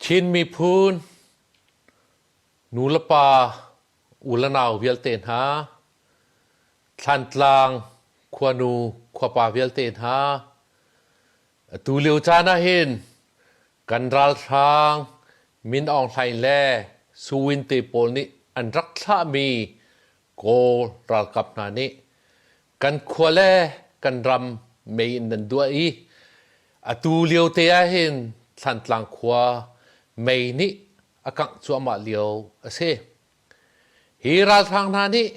Chin miphun nulepa u le nau vialte hna, Thlantlang khuanu khuapa vialte hna, atu lio caan ahhin kan ralhrang Min Aung Hlaing le Su Win te pawl nih an rak thlahmi Kawl ralkap hna nih kan khua le kan ram mei in nan duah i atu lio te ahhin Thlantlang khua mei nih a kangh cuahmah lio a si. Hi ralhrang hna nih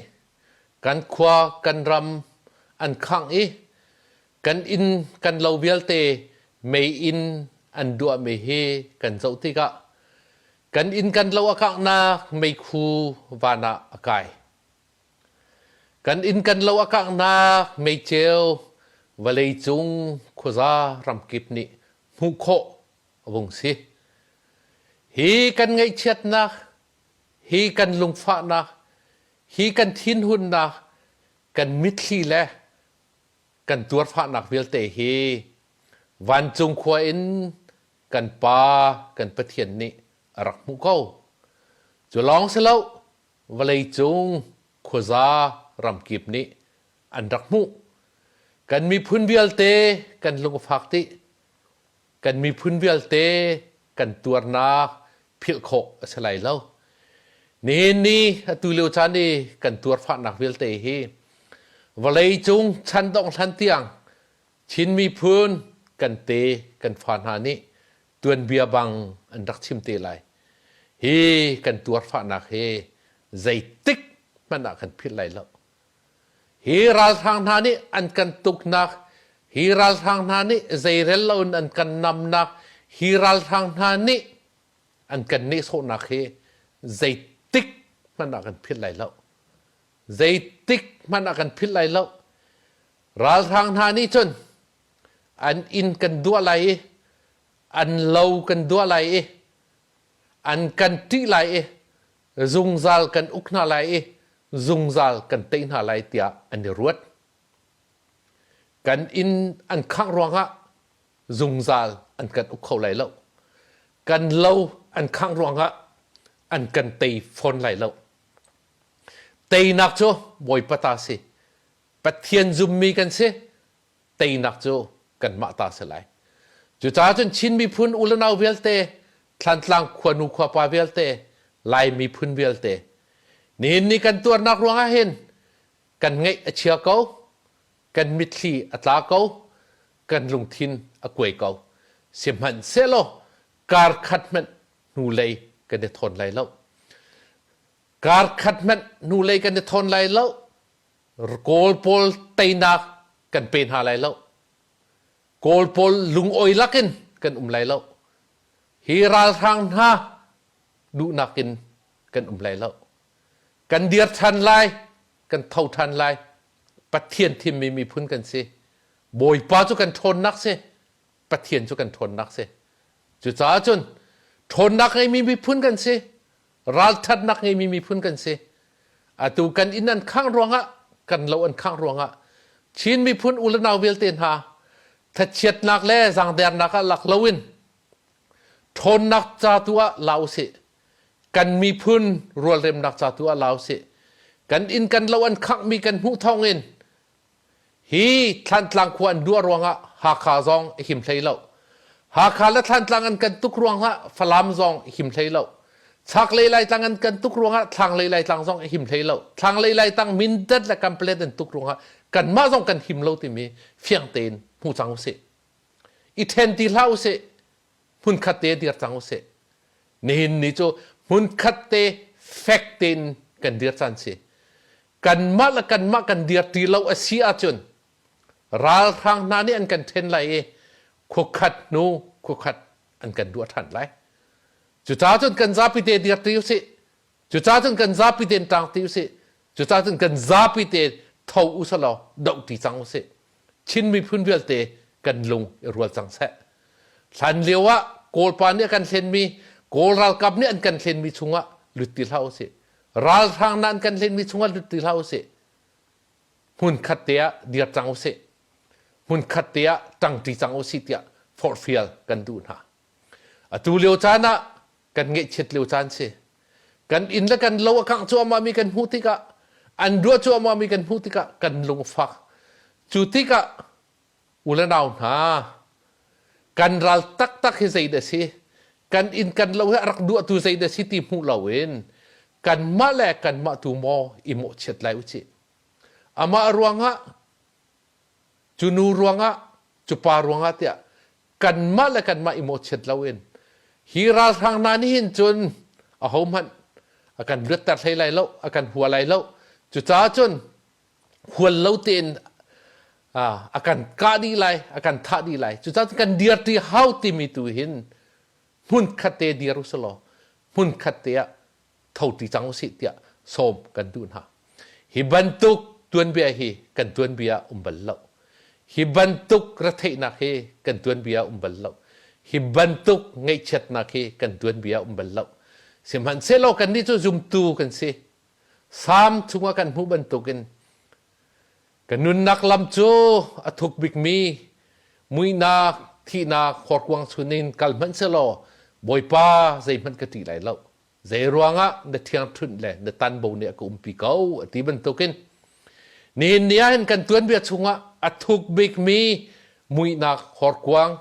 kan khua kan ram an khangh i kan inn kan lo vialte mei in an duahmi hi kan zoh tikah kan inn kan lo a kanghnak meikhu van ah a kai. Kan inn kan lo a kanghnak meiceu vawleicung khuaza ramkip nih hmuh khawh a vung si. Hi kan ngaihchiatnak, hi kan lungfahnak, hi kan thinhunnak, kan mitthli le kan tuarfahnak vialte hi vancung khua in kan Pa kan Pathian nih a rak hmuh ko. Cu lawng si lo, vawleicung khuaza ramkip nih an rak hmuh. Kan miphun vialte kan lung a fak dih. Kan miphun vialte kan tuarnak philh khawh a si lai lo. Nihin ni atu lio caan i kan tuarfahnak vialte hi vawleicung chan dongh hlan tiang Chin miphun kan te kan fa hna nih tuanbia bang an rak chim te lai. Hi kan tuarfahnak hi zeitik hmanh ah kan philh lai lo. Hi ralhrang hna nih an kan tuknak, hi ralhrang hna nih zeirel loin an kan namnak, hi ralhrang hna nih an kan nehsawhnak hi zeitik hmanh ah kan philh lai lo. Zeitik hmanh ah kan philh lai lo. Ralhrang hna nih cun an inn kan duah lai i an lo kan duah lai i an kan ṭih lai i zungzal kan uk hna lai i zungzal kan tei hna lai tiah an i ruat. Kan inn an khangh ruangah zungzal an kan uk kho lai lo. Kan lo an khangh ruangah an kan tei fawn lai lo. Teinak cu Bawipa ta si. Pathian zummi kan si. Teinak cu kanmah ta si lai. Cucaah cun Chin miphun u le nau vialte, Thlantlang khuanu khuapa vialte, Lai miphun vialte, nihin ni kan tuarnak ruangah hin kan ngaih a chia ko, kan mitthli a tla ko, kan lungthin a kuai ko. Sihmanhsehlaw kar khat hmanh hnulei kan i thawn lai lo. Kar khat hmanh hnulei kan i thawn lai lo. Kawl pawl teinak kan pe hna lai lo. Kawl pawl lungawi lakin kan um lai lo. Hi ralhrang hna duhnak in kan um lai lo. Kan dir ṭhan lai, kan tho ṭhan lai. Pathian thimmi miphun kan si. Bawipa cu kan ṭhawnnak si. Pathian cu kan ṭhawnnak si. Cucaah cun ṭhawnnak ngeimi miphun kan si. Ralṭhatnak ngeimi miphun kan si. Atu kan inn an khangh ruangah, kan lo an khangh ruangah Chin miphun u le nau vialte hna thachiatnak le zaangdernak ah lak loin ṭhawnnak ca tu ah la usih. Kan miphun rualremnak ca tu ah la usih. Kan inn kan lo an khanghmi kan hmuh thawngin Hi Thlantlang khua an duah ruangah Hakha zong a him hlei lo. Hakha le Thlantlang an kan tuk ruangah Falam zong a him hlei lo. Chaklei Laitlang an kan tuk ruangah Thlanglei Laitlang zong a him hlei lo. Thlanglei Laitlang Mindat le Kanpalet an tuk ruangah kanmah zong kan him lo timi fiang tein hmu cang usih. I ṭhen ti hlah usih. Hmunkhat te dir cang usih. Nihin ni cu hmunkhat te fek tein kan dir caan si. Kanmah le kanmah kan dirṭi lo a si ahcun ralhrang hna nih an kan ṭhen lai i khuakhat hnu khuakhat an kan duah ṭhan lai. Cucaah cun kan zapi te dirṭi usih. Cucaah cun kan zapi tein ṭangṭi usih. Cucaah cun kan zapi te tho usalaw dohṭi cang usih. Chin miphun vialte kan lung i rual cang seh. Hlan lio ah Kawlpa nih a kan hlenmi, Kawl ralkap nih an kan hlenmi chungah lut ti hlah usih. Ralhrang na an kan hlenmi chungah lut ti hlah usih. Hmunkhat te ah dir cang usih. Hmunkhat te ah ṭangṭi cang usih tiah forhfial kan duh hna. Atu lio caan ah Kan ngaihchiat lio caan si. Kan inn le kan lo a kangh cuahmah mi kan hmuh tikah, an ruah cuahmah mi kan hmuh tikah kan lungfak. Cu tikah u le nau hna, kan ral taktak hi zei dah si? Kan inn kan lo hi a rak duahtu zei dah si ti hmuh loin kanmah le kanmah tu maw i mawhchiat lai u cih. Amah ruangah cu nu ruangah cu pa ruangah tiah kanmah le kanmah i mawhchiat loin hi ralhrang hna nih hin cun ahohmanh a kan luatter hlei lai lo, a kan hua lai lo. Cucaah cun hual lo tein a kan kah dih lai, a kan thah dih lai. Cucaah cun kan dirṭi hau timi tu hin hmunkhat te dir u sih law hmunkhat te ah tho ṭi cang usih tiah sawm kan duh hna. Hi bantuk tuanbia hi kan tuanbia um bal lo. Hi bantuk retheihnak hi kan tuanbia um bal lo. Hi bantuk ngaihchiatnak hi kan tuanbia um bal lo. Sihmanhsehlaw kannih cu zumtu kan si. Salm chungah kan hmuh bantukin Ka nunnak lam cu a thuk bikmi muihnak, thihnak horkuang chungin kal hmanh sehlaw Bawipa zeihmanh ka ṭih lai lo. Zei ruangah na ṭhiangṭhunh le na tanbo nih a ka umpi ko a ti bantukin nihin ni ah hin kan tuanbia chungah a thuk bikmi muihnak horkuang,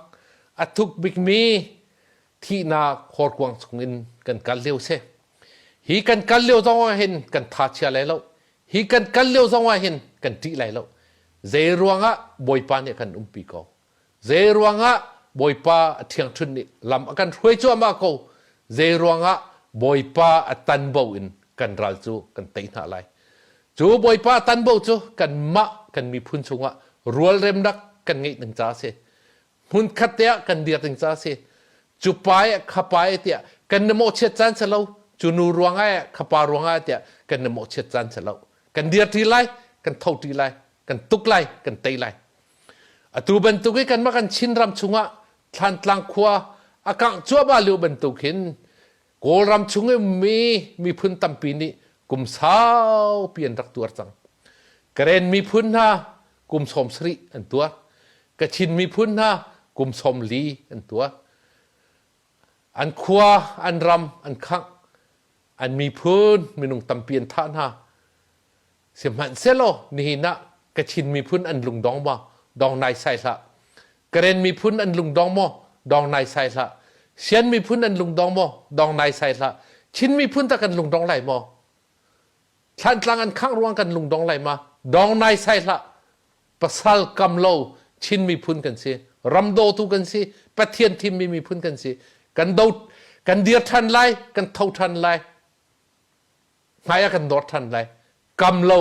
a thuk bikmi thihnak horkuang chungin kan kal lio si. Hi kan kal lio zong ah hin kan tha chia lai lo. Hi kan kal lio zong ah hin kan ṭih lai lo. Zei ruangah Bawipa nih a kan umpi ko. Zei ruangah Bawipa a ṭhiangṭhunh nih lam a kan hruai cuahmah ko. Zei ruangah Bawipa a tanbo in kan ral cu kan tei hna lai. Cu Bawipa a tanbo cu kanmah kan miphun chungah rualremnak kan ngeih ding ca a si. Hmunkhat te ah kan dir ding ca a si. Cu pa eh kha pa eh tiah kan na mawhchiat caan si lo. Cu nu ruangah eh kha pa ruangah tiah kan na mawhchiat caan si lo. Kan dir ṭi lai, kan tho ṭi lai, kan tuk lai, kan tei lai. Atu bantuk i kanmah kan Chinram chungah Thlantlang khua a kangh cuahmah lio bantuk hin Kawlram chung i ummi miphun tampi nih kum saupi an rak tuar cang. Karen miphun hna kum 70 an tuar. Kachin miphun hna kum 40 an tuar. An khua, an ram an khangh. An miphun minung tampi an thah hna. Sihmanhsehlaw nihin ah Kachin miphun an lungdong maw? Dong naisai hlah. Karen miphun an lungdong maw? Dong naisai hlah. Sian miphun an lungdong maw? Dong naisai hlah. Chin miphun tah kan lungdong lai maw? Thlantlang an khangh ruang kan lungdong lai ma? Dong naisai hlah. Pasal kam lo Chin miphun kan si. Ram dawtu kan si. Pathian thimmi miphun kan si. Kan do kan dir ṭhan lai, kan tho ṭhan lai. Hmai ah kan dor ṭhan lai. Kam lo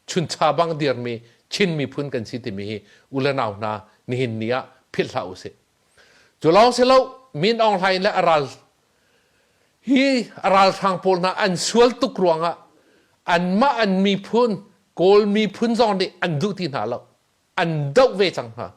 chuncha bang dirmi Chin miphun kan si timi hi u le nau hna nihin ni ah philh hlah usih. Cu lawng si lo Min Aung Hlaing le a ral hi a ralhrang pawl hna an sual tuk ruangah anmah an miphun Kawl miphun zong nih an duh ti hna lo. An doh ve cang hna.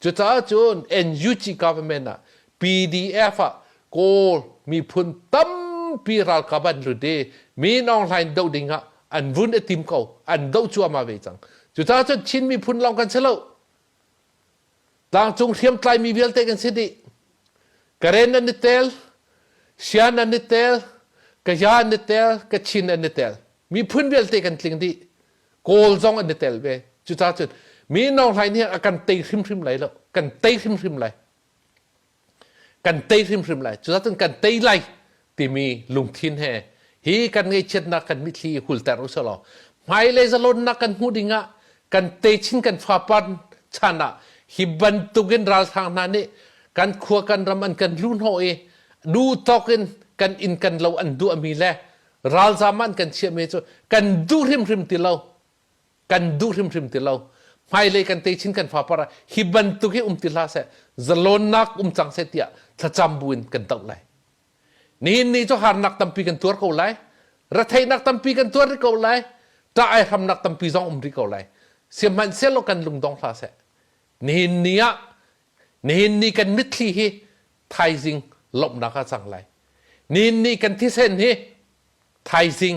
Cucaah cun NUG government ah PDF ah Kawl miphun tampi ralkap an lut i Min Aung Hlaing doh ding ah an vun i tim ko. An doh cuahmah ve cang. Cucaah cun Chin miphun lawng kan si lo. Tlangcung hriamtlaimi vialte kan si dih. Karen an i tel, Sian an i tel, Kaya an i tel, Kachin an i tel. Miphun vialte kan tling dih. Kawl zong an i tel ve. Cucaah cun Min Aung Hlaing nih a kan tei hrimhrim lai lo. Kan tei hrimhrim lai. Kan tei hrimhrim lai. Cucaah cun kan tei lai timi lungthin he hi kan ngaihchiatnak kan mitthli hulter u selaw hmailei zalonnak kan hmuh ding ah kan techin kan fapar chan ah hi bantukin ralhrang hna nih kan khua kan ram an kan luhhnawh i duh tawk in kan inn kan lo an duahmi le ralzam an kan chiahmi cu kan duh hrimhrim ti lo kan duh hrimhrim ti lo hmailei kan techin kan fapar ah hi bantuk hi um ti hlah seh zalonnak um cang seh tiah thlacam buin kan doh lai Nihin ni cu harnak tampi kan tuar ko lai. Retheihnak tampi kan tuar rih ko lai. Ṭah ai hramnak tampi zong um rih ko lai. Sihmanhsehlaw kan lungdong hlah seh. Nihin ni ah nihin ni kan mitthli hi thaizing lawmhnak ah cang lai. Nihin ni kan thisen hi thaizing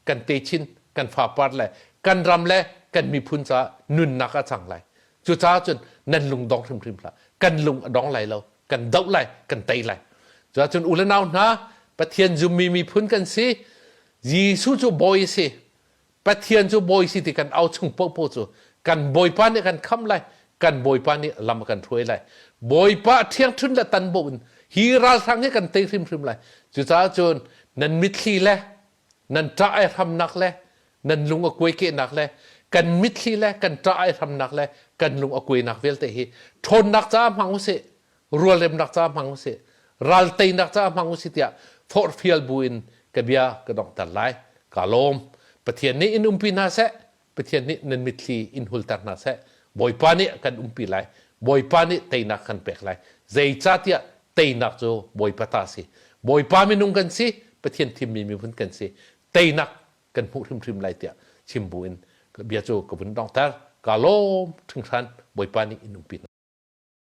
kan techin kan fapar le kan ram le kan miphun caah nunnak ah cang lai. Cucaah cun nan lungdong hrimhrim hlah. Kan lung a dong lai lo. Kan doh lai, kan tei lai. Cucaah cun u le nau hna, Pathian zummi miphun kan si. Jesuh cu bawi a si. Pathian cu bawi si ti kan au chung paohpaoh cu kan Bawipa nih kan khamh lai, kan Bawipa nih lam a kan hruai lai. Bawipa ṭhiangṭhun le tanbo in hi ralhrang hi kan tei hrimhrim lai. Cucaah cun nan mitthli le nan ṭah ai hramnak le nan lung a kuai kehnak le kan mitthli le kan ṭah ai hramnak le kan lung a kuainak vialte hi ṭhawnnak caah hmang usih, rualremnak caah hmang usih, ral teinak caah hmang usih tiah forhfial bu in ka bia ka donghter lai. Ka lawm. Pathian nih in umpi hna seh. Pathian nih nan mitthli in hulter hna seh. Bawipa nih kan umpi lai. Bawipa nih teinak kan pek lai. Zeicahtiah teinak cu Bawipa ta si. Bawipa minung kan si, Pathian thimmi miphun kan si. Teinak kan hmuh hrimhrim lai tiah chim bu in bia cu ka vun donghter. Ka lawm hringhran. Bawipa nih in umpi hna.